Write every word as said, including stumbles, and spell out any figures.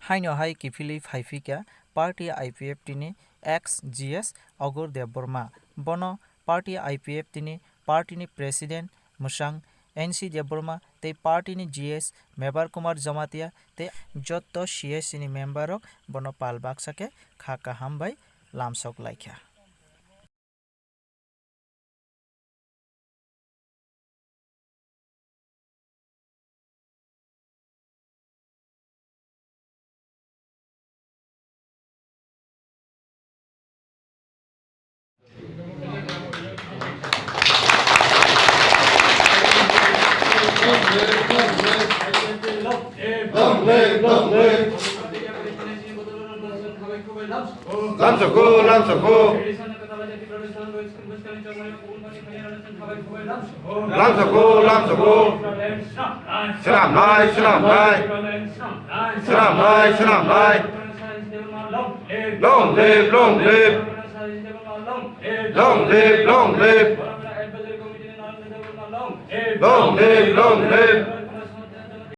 Haino hai kiphilwi phaiphikha party I P F T ni ex G S Agur Debbarma. Bono party I P F T ni party ni president mwsang N C Debbarma tei party ni G S Mebar Kumar Jamatia tei jotto C S C ni member rok bono pal baksa khe kha kaham bai lamsok laikha. Long live, long live. Lamsoko, lamsoko. Lamsoko, lamsoko. Swnamnai, swnamnai. Swnamnai, swnamnai. Long live, long live. Long live, long live. Long live, long live.